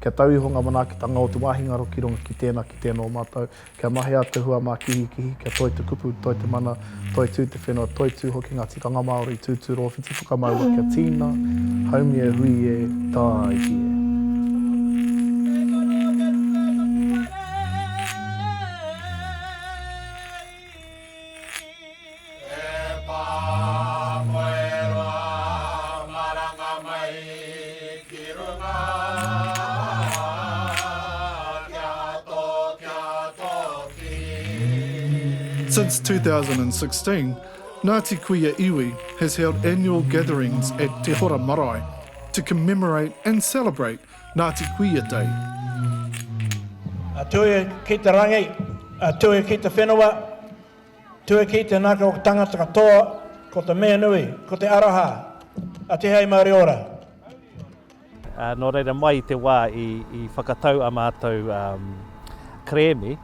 Kia tau iho ngā manaakitanga o te wāhi ngaro ki runga ki tēnā, ki tēnā o mātou. Kia mahea te hua mākihikihi, kia toi te kupu, toi te mana, toi tū te whenua, toi tū hoki ngā tikanga Māori, tūtū rōwhiti whakamaua kia tīna, haumi e hui e, tāiki e. Since 2016, Ngāti Kuia Iwi has held annual gatherings at Te Hora Marae to commemorate and celebrate Ngāti Kuia Day. A Tuia ki te rangi, a Tuia ki te whenua, Tuia ki te naka o tangata katoa, ko te mea nui, ko te aroha, a Tihei Mauri Ora. Nō reira mai i te wā i whakatau a mātou kerēme,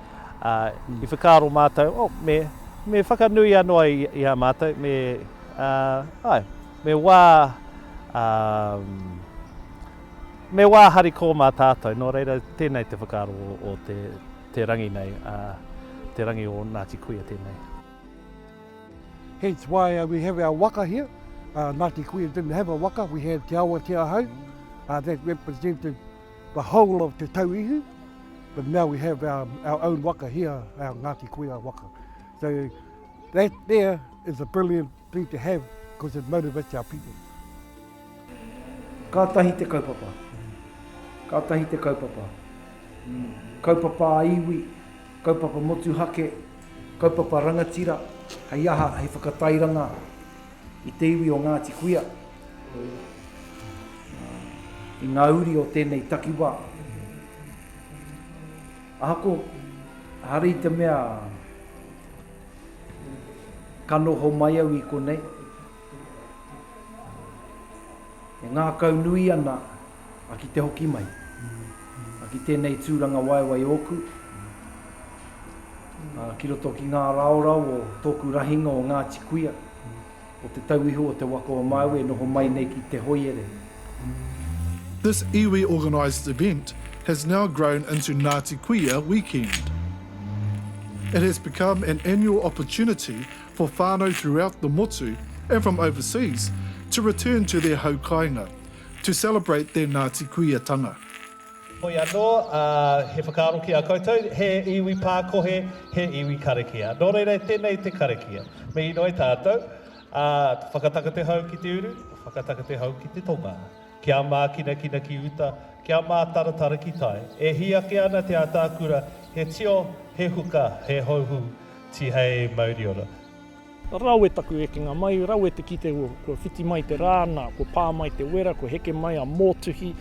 i whakaaro mātou, oh, me, me whakanui anō i a mātou, me, āe, me wā, me wā hariko mā tātou, nō reira tēnei te whakaaro o te, te rangi nei, te rangi o Ngāti Kuia tēnei. Hence why we have our waka here. Uh, Ngāti Kuia didn't have a waka, we had Te Awa Te Ahau, uh, that represented the whole of Te Tauihu, but now we have our, our own waka here, our Ngāti Kuia waka. So that there is a brilliant thing to have because it motivates our people. Kātahi te kaupapa. Kātahi te kaupapa. Kaupapa ā-iwi, kaupapa motuhake, Kaupapa rangatira, hei aha, hei whakatairanga i te iwi o Ngāti Kuia, i ngā uri o tēnei takiwā. Ahako, ehara i te mea ka noho mai au i konei, e ngākaunui ana a ki te hoki mai, a ki tēnei tūrangawaewae ōku, a ki roto ki ngā raorao o tōku rahinga o Ngāti Kuia, o Te Tauihu o Te Waka o Māui e noho mai nei ki Te Hoiere. This iwi organised event has now grown into Ngāti Kuia Weekend. It has become an annual opportunity for whānau throughout the motu and from overseas to return to their haukainga, to celebrate their Ngāti Kuiatanga. Hoi anō, ā, he whakaaro ki a koutou, he iwi pākohe, he iwi karakia. Nō reira, tēnei te karakia. Me inoi tātou, ā, whakataka te hau ki te uru, whakataka te hau ki te tonga. Kia mākinakina ki uta, kia mātaratara ki tai. E hī ake ana te ātākura, he tio, he huka, he houhū, tihei mauriora. Rawe taku ekenga mai, rawe te kite kua whiti mai te rā, nā, kua pā mai te wera, kua heke mai a Mōtuhi,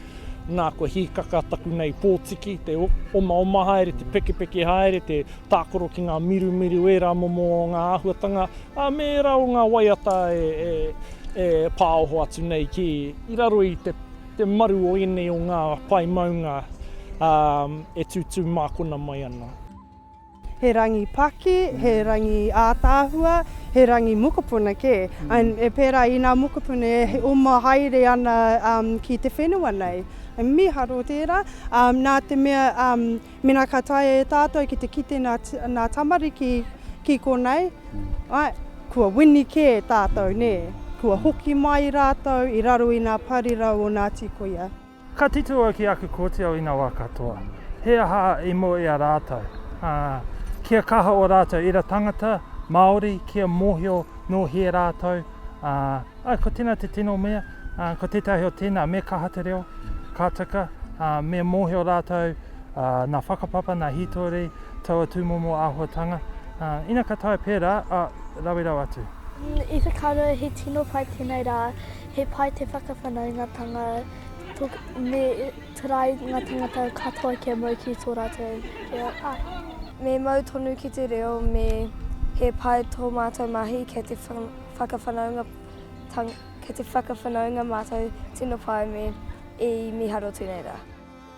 nā, kua hīkaka taku nei pōtiki, te omaoma haere, te pekepeke haere, te tākaro ki ngā mirumiru, ērā momo o ngā āhuatanga, ā, me ērā o ngā waiata e, e, e pāoho atu nei ki i raro i te, te maru o ēnei o ngā pae maunga, ā, e tūtū mākona mai ana. He rangi paki, he rangi ātaahua, he rangi mokopuna kē. And e pērā i ngā mokopuna e oma haere ana um, ki te whenua nei. Mīharo tērā, um, nā te mea um, mena ka taea e tātou ki te kite nā, nā tamariki ki konei, ai, kua wini kē tātou, nē. Kua hoki mai rātou i raro i ngā parirau o Ngāti Koia. Ka tito au ki aku kōtiro i ngā wā katoa, he aha i mua i a rātou, ā, kia kaha ō rātou ira tangata, Māori, kia mōhio nō hea rātou, ā, āe, ko tēnā te tino mea, ā, ko tētahi o tēnā, me kaha te reo, ka tika, ā, me mōhio rātou, ā, nā whakapapa, nā hītori, taua tūmomo āhuatanga, ā, ina ka taea pērā, ā, rawe rawa atu. I whakaaro he tino pai tēnei rā, he pai te whakawhanaungatanga, me try ngā tangata katoa kia mau ki tō rātou reo. Āe. Me mau tonu ki te reo me he pai tō mātou mahi kei te whakawhanaunga kei te whakawhanaunga mātou tino pai me i miharo tēnei rā.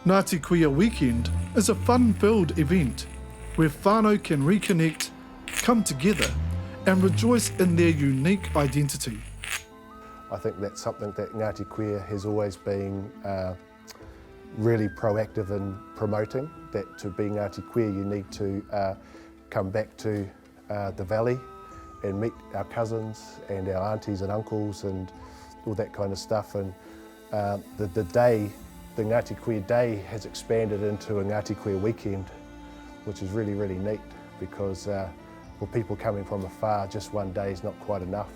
Ngāti Kuia Weekend is a fun-filled event where whānau can reconnect, come together and rejoice in their unique identity. I think that's something that Ngāti Kuia has always been uh, really proactive in promoting that to be Ngāti Kuia you need to uh, come back to uh, the valley and meet our cousins and our aunties and uncles and all that kind of stuff. And uh, the, the day, the Ngāti Kuia Day has expanded into a Ngāti Kuia weekend, which is really, really neat because uh, for people coming from afar, just one day is not quite enough.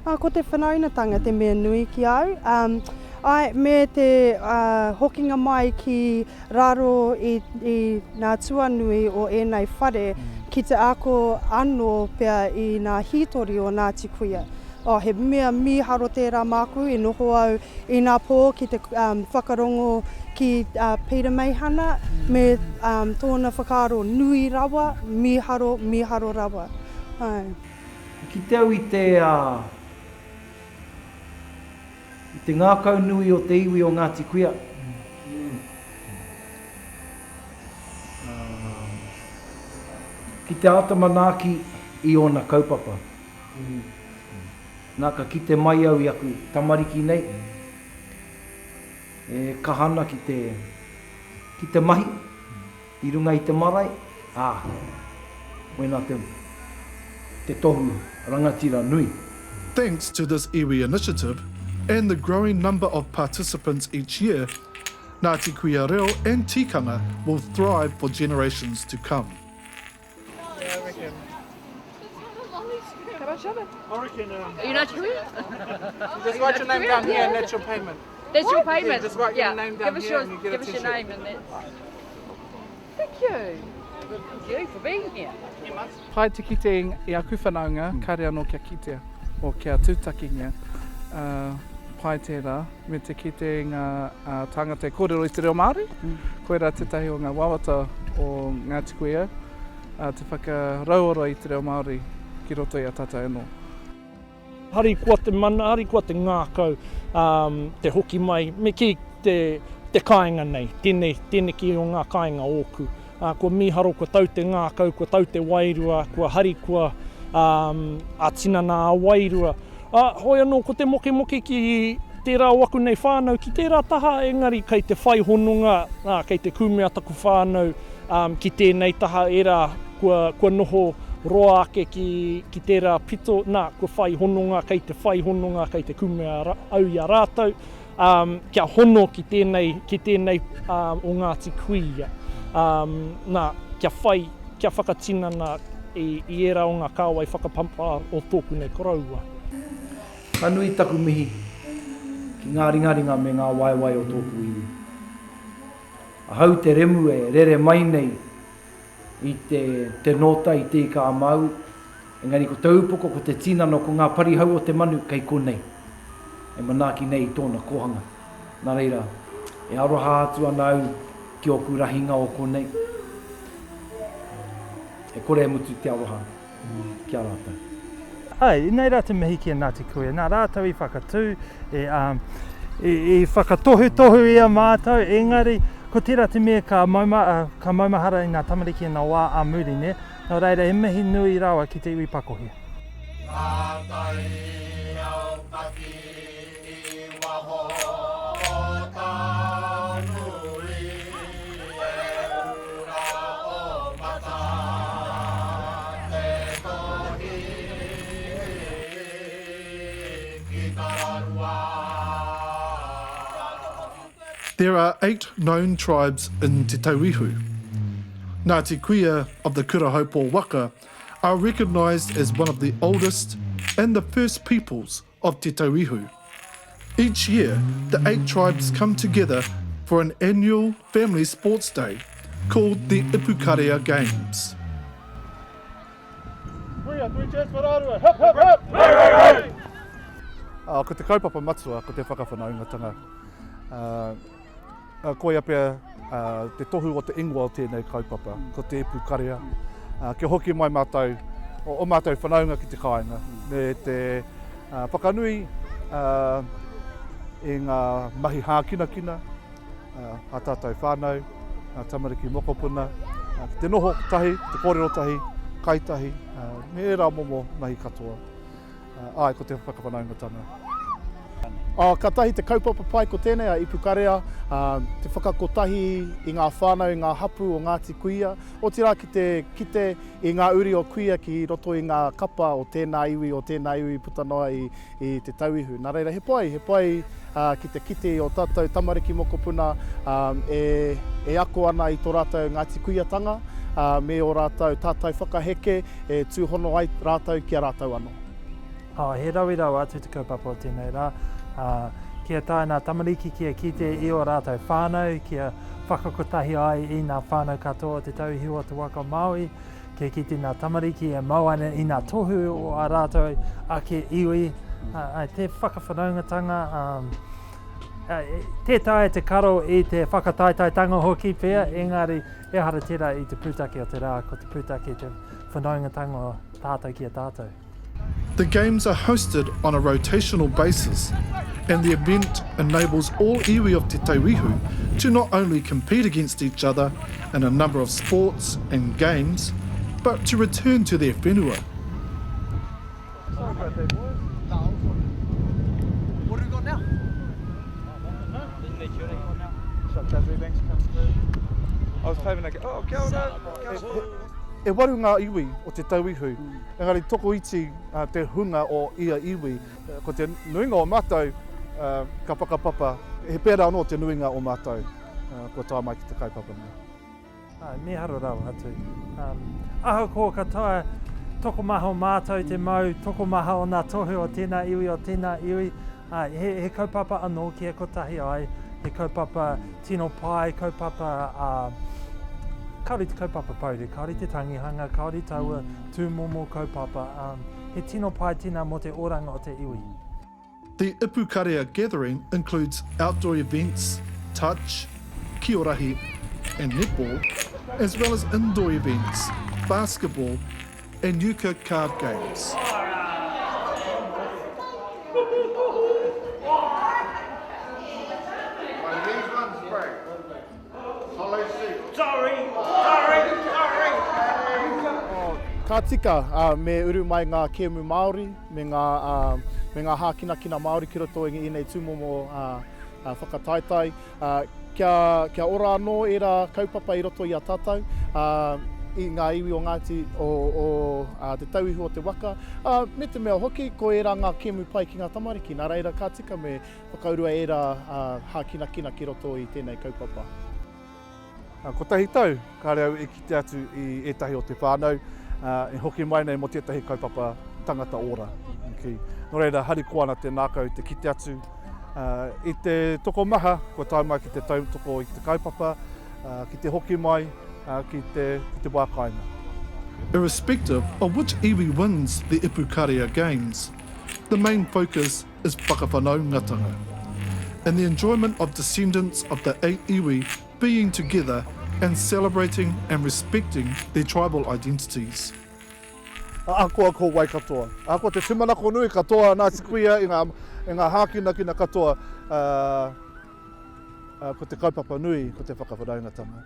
Ā, ko te whanaungatanga te mea nui ki au. Um, ai, me te uh, hokinga mai ki raro i, i ngā tuanui o ēnei whare ki te ako anō pea i ngā hītori o Ngāti Kuia. Oh, he mea mīharo tērā māku i noho au i ngā pō ki te um, whakarongo ki uh, Peter Meihana me um, tōna whakaaro nui rawa, mīharo, mīharo rawa. Ai. I kite au i te, i te ngākau nui o te iwi o Ngāti Kuia. Ki te āta manaaki i ōna kaupapa. Nā, ka kite mai au i aku tamariki nei, e kaha ana ki te, ki te mahi. I runga i te marae, ā, koinā te, te tohu rangatira nui. Thanks to this iwi initiative and the growing number of participants each year, Ngāti Kuia Reo and Tikanga will thrive for generations to come. Can I shove it? I reckon. Um, Are you not doing it? Just write your name down here and that's your payment. That's your payment. Yeah, just write yeah. your name down give us here your, and you get give a us your t-shirt. name and that's. Thank you. Thank you for being here. Pai te kite i aku whanaunga, mm. kare anō kia kitea, o kia tūtakingia. Uh, pai tērā, me te kite i ngā uh, tāngata e kōrero i te reo Māori. Mm. Koirā tētahi o ngā wawata o Ngāti Kuia, uh, te whakarauora i te reo Māori ki roto i a tātou anō. Harikoa te mana, harikoa te ngākau, um, te hoki mai, me kī te, te kāinga nei, tēnei, tēneki o ngā kāinga ōku. Uh, kua mīharo, kua tau te ngākau, kua tau te wairua, kua harikoa um, a tinana a wairua. Ā, hoi anō ko te mokemoke ki tērā o aku nei whānau ki tērā taha, engari kei te whai hononga, ā, kei te kūmea taku whānau, ā, ki tēnei taha, ērā kua, kua noho roa ake ki, ki tērā pito, nā, kua whai hononga, kei te whai hononga, kei te kūmea au i a rātou, ā, kia hono ki tēnei, ki tēnei, ā, o Ngāti Kuia, ā, nā, kia whai, kia whakatinana i, i ērā o ngā kāwai whakapapa o tōku nei koroua. Ka nui taku mihi ki ngā ringaringa me ngā waewae o tōku iwi. Ahau te remu e rere mai nei i te, te nōta i Te Ika-a-Māui, engari ko te upoko, ko te tinana, ko ngā parihau o te manu kei konei, e manaaki nei i tōna kōhanga. Nā reira, e aroha atu ana au ki ōku rahinga o konei, e kore e mutu te aroha ki a rātou. Āe, inei rā te mihi ki a Ngāti Kuia. Nā rātou i whakatū, e, um, i, i whakatohutohu i a mātou, engari ko tērā te mea ka, mauma, uh, ka maumahara i ngā tamariki i ngā wā ā muri, nē? Nō reira, he mihi nui rawa ki te iwi pakohe. Ngā tai aupaki i waho o Taonui e ura o mata te tohi ki Tararua. There are eight known tribes in Te Tauihu. Ngāti Kuia of the Kurahaupo waka are recognised as one of the oldest and the first peoples of Te Tauihu. Each year, the eight tribes come together for an annual family sports day called the Ipukarea Games. Hip, hip, hip! Hei, hei, hei! Uh, ko te kaupapa matua, ko te whakawhanaungatanga. Uh, uh, koia pea uh, te tohu o te ingoa o tēnei kaupapa, ko te Ipukarea. Uh, kia hoki mai mātou, o, o mātou whanaunga ki te kāinga, me te uh, whakanui uh, i ngā mahi hākinakina, uh, a tātou whānau, ngā tamariki mokopuna, uh, ki te noho tahi, te kōrero tahi, kai tahi, uh, me ērā momo mahi katoa. Āe, ko te whakawhanaungatanga. Oh, kātahi te kaupapa pai ko tēnei a Ipukarea, te whakakotahi i ngā whānau, i ngā hapū o Ngāti Kuia, otirā ki te kite i ngā uri o Kuia ki roto i ngā kapa o tēnā iwi, o tēnā iwi puta noa i, i Te Tauihu. Nā reira, he pai, he pai ki te kite i ō tātou tamariki mokopuna e, e ako ana i tō rātou Ngāti Kuiatanga me ō rātou tātai whakaheke e tūhono ai rātou ki a rātou anō. Oh, he rawe rawa atu te kaupapa o tēnei rā. Uh, kia tae nā tamariki kia kite i ō rātou whānau, kia whakakotahi ai i nā whānau katoa o Te Tauihu o Te Waka o Māui, kia kite nā tamariki e mau ana i nā tohu o ā rātou ake iwi, uh, te whakawhanaungatanga, um, tē taea te karo i te whakataetaetanga hoki pea, engari ehara tērā i te pūtake o te rā, ko te pūtake te whanaungatanga o tātou ki a tātou. The games are hosted on a rotational basis and the event enables all iwi of Te Tauihu to not only compete against each other in a number of sports and games, but to return to their whenua. Sorry about that, boys. What have we got now? I was claiming like, oh, kia ora. E waru ngā iwi o Te Tauihu, engari tokoiti te hunga o ia iwi. Ko te nuinga o mātou ka whakapapa, he pērā anō te nuinga o mātou kua tae mai ki te kaupapa nei. Āe, mīharo rawa atu. Ahakoa ka taea tokomaha o mātou te mau, tokomaha o ngā tohu o tēnā iwi, o tēnā iwi, āe, he, he kaupapa anō kia kotahi ai, he kaupapa tino pai, kaupapa, ā, kāore te kaupapa pouri, kāore te tangihanga, kāore taua tūmomo kaupapa, ā, he tino pai tēnā mō te oranga o te iwi. The Ipukarea gathering includes outdoor events, touch, kiorahi and netball, as well as indoor events, basketball and euchre card games. Ka tika, me uru mai ngā kēmu Māori me ngā, me ngā hākinakina Māori ki roto i ēnei tūmomo whakataetae, kia, kia ora anō ērā kaupapa i roto i a tātou, i ngā iwi o Ngāti, o, o Te Tauihu o te Waka, me te mea hoki, ko ērā ngā kēmu pai ki ngā tamariki, nā reira ka tika me Whakaurua ērā hākinakina ki roto i tēnei kaupapa. Kotahi tau, kāre au i kite atu i ētahi o te whānau e hoki mai nei mō tētahi kaupapa tangata ora. Nō reira, harikoa ana te ngākau te kite atu i te tokomaha kua tae mai ki te tautoko i te kaupapa, ki te hoki mai ki te wā kāinga. Irrespective of which iwi wins the Ipukarea Games, the main focus is whakawhanaungatanga, and the enjoyment of descendants of the eight iwi being together and celebrating and respecting their tribal identities. Ahakoa ko wai katoa, ahakoa te tūmanako nui katoa nā te kuia i ngā, i ngā hākinakina katoa, uh, ko te kaupapa nui ko te whakawhanaungatanga.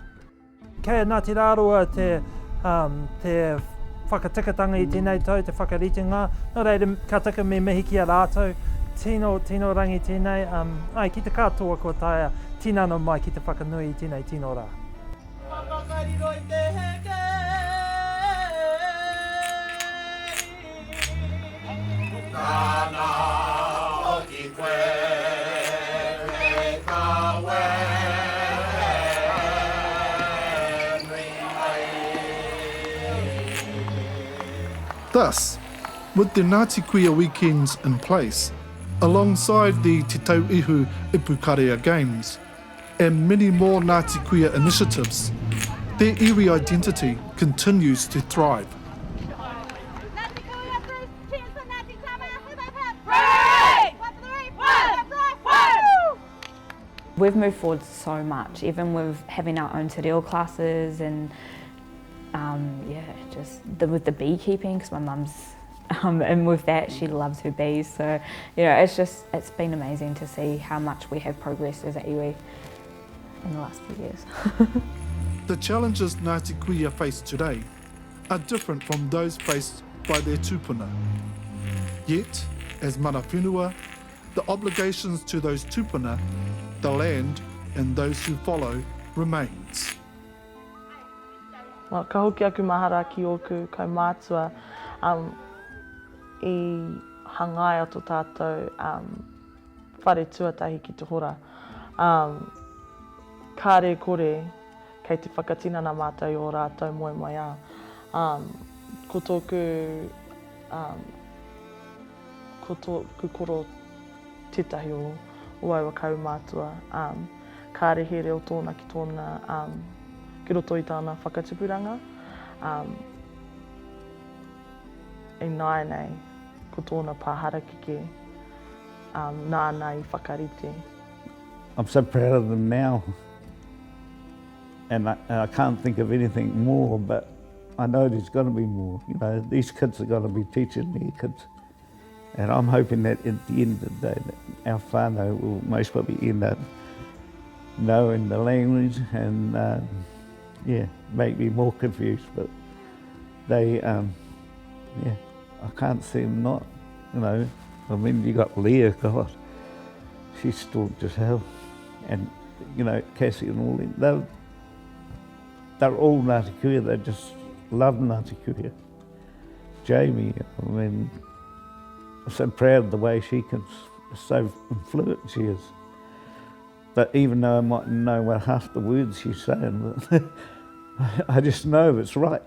Kei a Ngāti Rāroa te, um, te whakatikatanga i tēnei tau, te whakaritenga. Nō reira, ka tika me mihi ki a rātou. Tino, tino rangi tēnei. Um, ai, ki te katoa kua taea tinana mai ki te whakanui i tēnei tino rā. Whakariro i te heke. Nāna hoki koe e kawe nui ai. Thus, with the Ngāti Kuia weekends in place, alongside the Te Tauihu Ipukarea Games, and many more Ngāti Kuia initiatives, their iwi identity continues to thrive. We've moved forward so much, even with having our own te reo classes and um, yeah, just the, with the beekeeping, because my mum's um, and with that she loves her bees. So, you know, it's just, it's been amazing to see how much we have progressed as a iwi in the last few years. the challenges Ngāti Kuia face today are different from those faced by their tūpuna. Yet, as mana whenua, The obligations to those tupuna, the land and those who follow remains. Well, ka hoki aku mahara ki ōku kaumātua um, i hangaia tō tātou um, whare tuatahi ki Te Hora. Um, kāre kore kei te whakatinana mātou i ō rātou moemoeā. Um, ko tōku um, ko tōku koro tētahi o, o aua kaumātua. Um, kāre he reo tōna ki tōna, um, ki roto i tāna whakatupuranga. Um, ināianei, ko tōna pā harakeke, um, nāna i whakarite. I'm so proud of them now. And I, and I can't think of anything more, but I know there's going to be more. You know, these kids are going to be teaching their kids. And I'm hoping that at the end of the day, that our whānau will most probably end up knowing the language and, um, yeah, make me more confused. But they, um, yeah, I can't see them not, you know. I mean, you got Leah, God, she's staunch as hell. And, you know, Cassie and all them, they're, they're all Ngāti Kuia, they just love Ngāti Kuia. Jamie, I mean, I'm so proud of the way she can, so fluent she is. But even though I mightn't know what half the words she's saying, but I just know it's right,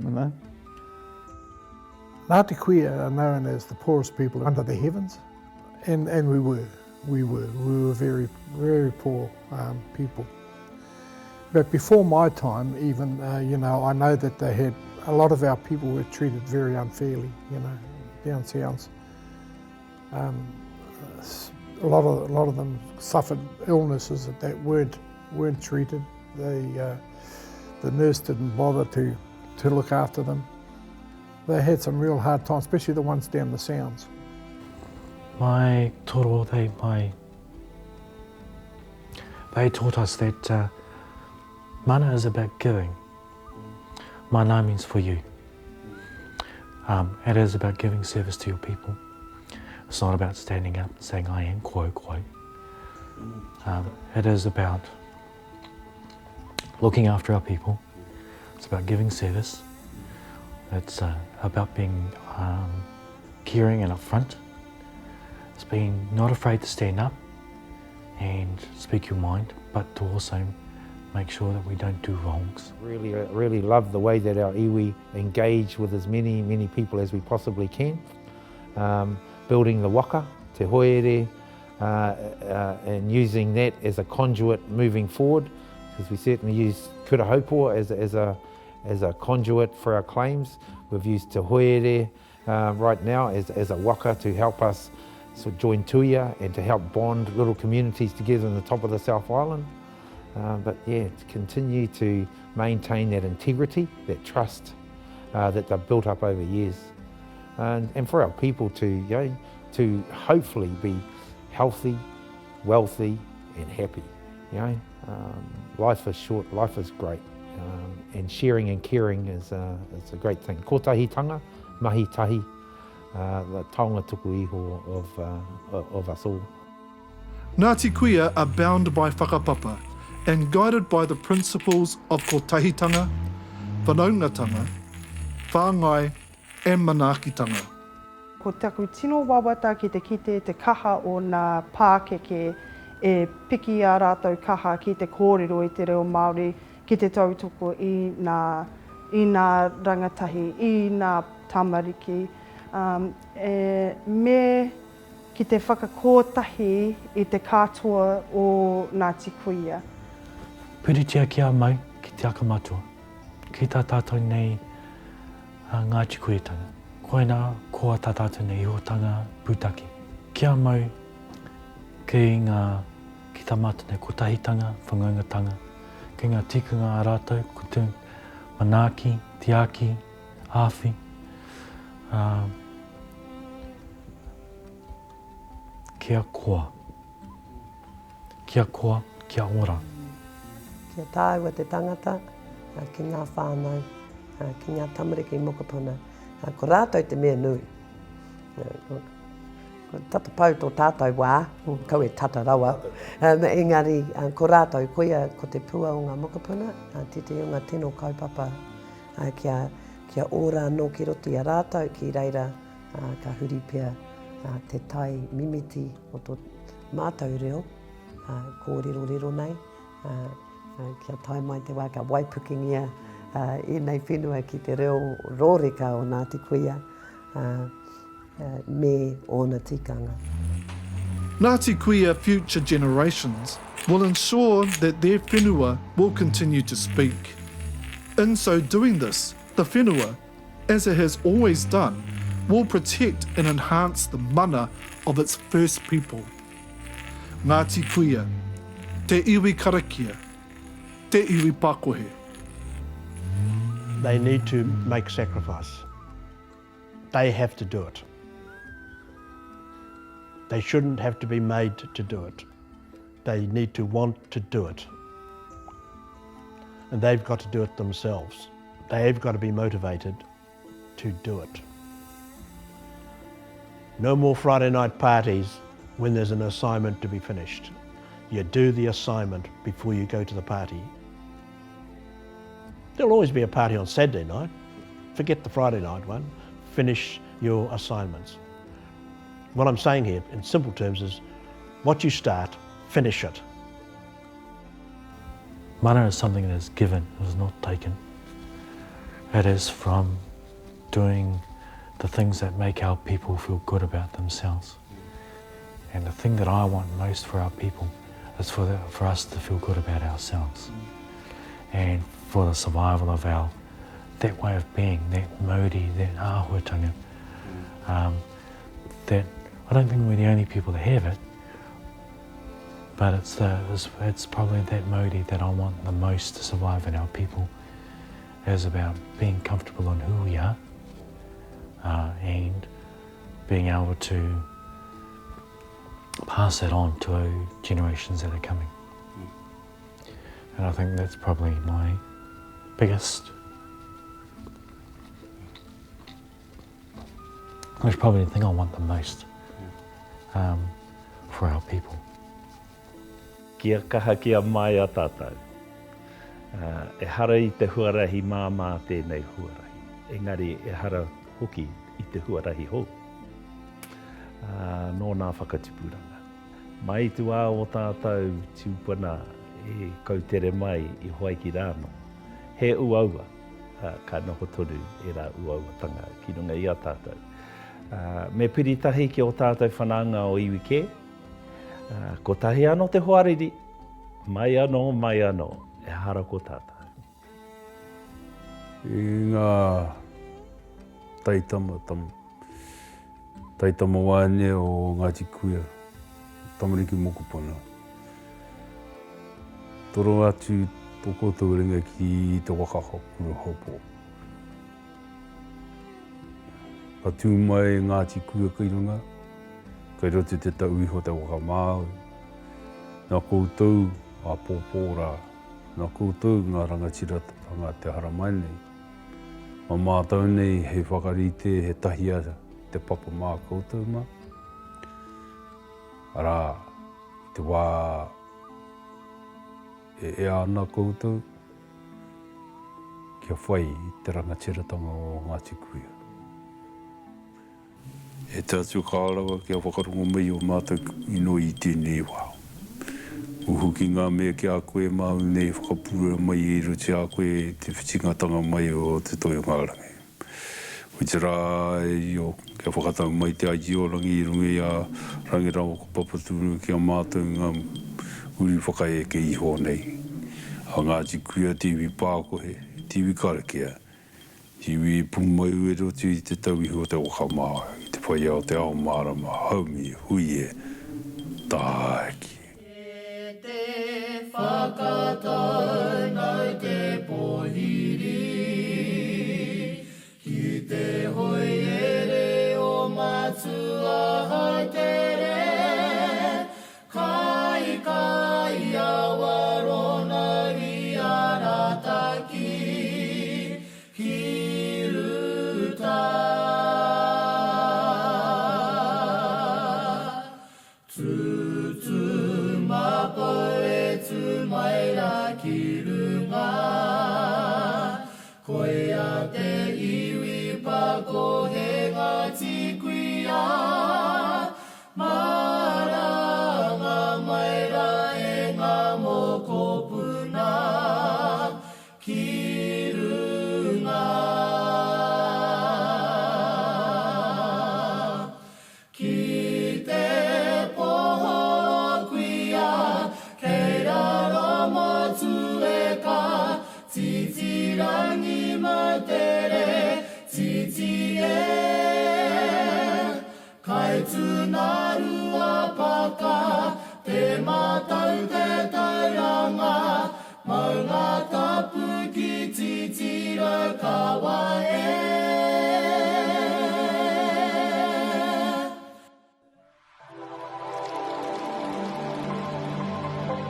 you know. Ngāti Kuia are known as the poorest people under the heavens, and, and we were. We were. We were very, very poor um, people. But before my time, even, uh, you know, I know that they had, a lot of our people were treated very unfairly, you know, down south. Um, a lot of a lot of them suffered illnesses that, that weren't weren't treated. They, uh, the nurse didn't bother to to look after them. They had some real hard times, especially the ones down the sounds. My toro, they my they taught us that uh, mana is about giving. Mana means for you. Um, it is about giving service to your people. It's not about standing up and saying, I am quo quo. Um, it is about looking after our people. It's about giving service. It's uh, about being um, caring and upfront. It's being not afraid to stand up and speak your mind, but to also make sure that we don't do wrongs. Really, uh, really love the way that our iwi engage with as many, many people as we possibly can. Um, building the waka, te hoere, uh, uh, and using that as a conduit moving forward, because we certainly use Kura Haupō as, as, a, as a conduit for our claims. We've used Te Hoere uh, right now as, as a waka to help us sort of join Tuia and to help bond little communities together in the top of the South Island. Uh, but yeah, to continue to maintain that integrity, that trust uh, that they've built up over years. And, and for our people to, you know, to hopefully be healthy, wealthy and happy. You know, um, life is short, life is great. Um, and sharing and caring is, uh, is a great thing. Kotahitanga, mahi tahi, uh, the taonga tuku iho of, uh, of us all. Ngāti Kuia are bound by whakapapa and guided by the principles of kotahitanga, whanaungatanga, whāngai and manaakitanga. Ko taku tino wawata ki te kite te kaha o nā pākeke e piki ā rātou kaha ki te kōrero i te reo Māori, ki te tautoko i nā, i nā rangatahi, i nā tamariki, ā, e, me ki te whakakōtahi i te katoa o Ngāti Kuia. Puritia kia mau ki te aka matua, ki tā tātou nei Ngāti Kuiatanga. Koinā koa tā tātou nei ihotanga pūtake. Kia mau ki ngā, ki tā mātou nei kotahitanga, whangaungatanga, ki ngā tikanga a rātou, ko te manaaki, tiaki, āwhi, ā, kia koa. Kia koa, kia ora. Kia tāua te tangata ki ngā whānau, ki ngā tamariki mokopuna. Ko rātou te mea nui. Kua tata pau tō tātou wā, kau e tata rawa, engari ko rātou, koia ko te pua o ngā mokopuna, tētehi o ngā tino kaupapa kia, kia ora anō ki roto i a rātou, ki reira ka huri pea te tai mimiti o tō mātou reo kōrerorero nei, kia tae mai te wā ka waipukengia ēnei whenua ki te reo rōreka o Ngāti Kuia. Me ōna tikanga. Ngāti Kuia future generations will ensure that their whenua will continue to speak. In so doing this, the whenua, as it has always done, will protect and enhance the mana of its first people. Ngāti Kuia, te iwi karakia, te iwi pakohe. They need to make sacrifice. They have to do it. They shouldn't have to be made to do it. They need to want to do it. And they've got to do it themselves. They've got to be motivated to do it. No more Friday night parties when there's an assignment to be finished. You do the assignment before you go to the party. There'll always be a party on Saturday night. Forget the Friday night one. Finish your assignments. What I'm saying here, in simple terms, is what you start, finish it. Mana is something that is given, it is not taken. It is from doing the things that make our people feel good about themselves. And the thing that I want most for our people is for, the, for us to feel good about ourselves. And for the survival of our, that way of being, that mauri, that āhuatanga, um, that I don't think we're the only people that have it, but it's, the, it's, it's probably that mauri that I want the most to survive in our people, is about being comfortable in who we are uh, and being able to pass that on to generations that are coming. And I think that's probably my biggest, that's probably the thing I want the most um, for our people. Kia kaha kia maia tātou. Uh, ehara i te huarahi māmā tēnei huarahi, engari ehara hoki i te huarahi hou. Uh, nō nā whakatipuranga. Mai i te wā o tātou tūpuna i kautere mai i Hawaiki rānō, he uaua ka noho tonu ērā uauatanga ki runga i a tātou. Me piri tahi ki ō tātou whanaunga o iwi kē, kotahi anō te hoariri, mai anō, mai anō, ehara ko tātou. I ngā taitama, tam, taitama wāne o Ngāti Kuia, tamariki mokopuna. Toro atu tō koutou ringa ki te waka Kurahaupo. Ka tū mai Ngāti Kuia ki runga, kei roto te tau iho te waka Māui. Nā koutou āpōpō rā. Nā koutou ngā rangatiratanga te haramai nei. Mā mātou nei hei whakarite he tahia te papa mā koutou mā. Arā, i te wā e ea ana koutou kia whai i te rangatiratanga o Ngāti Kuia. E te Atua kaha rawa kia whakarongo mai o mātou inoi i tēnei wā. Uhuki ngā mea ki a koe māu nei whakapūrea mai i roto i a koe te whitingatanga mai o te toi o ngā rangi. Otirā e Io, kia whakatau mai te Aitiorangi i runga i a Rangi rawa ko Papatūnui ki a mātou ngā uri whakaeke iho nei, a Ngāti Kuia, te iwi pākohe, te iwi karakia, Iwi pūmau e roto i te tauihu o te waka Māori, i te whai ao te ao mārama, haumi, hui e, tāiki. E te whakatau nau te pohiri, Ki te hoiere o Matua Hautere, Kai kai awa rona i Arataki ki ruta. te iwi pakohe Ngāti Kuia. Maranga mai rā e ngā mokopuna ki runga. Ki te pohorokuia, kei raro motu e ka, titi rangi mautere, titi e. Kai tunarua paka, te matau te tauranga, maunga tapu ki Titiraukawa e.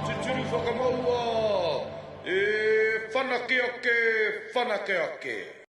Tuturu whakamaua, e whanake ake, whanake ake.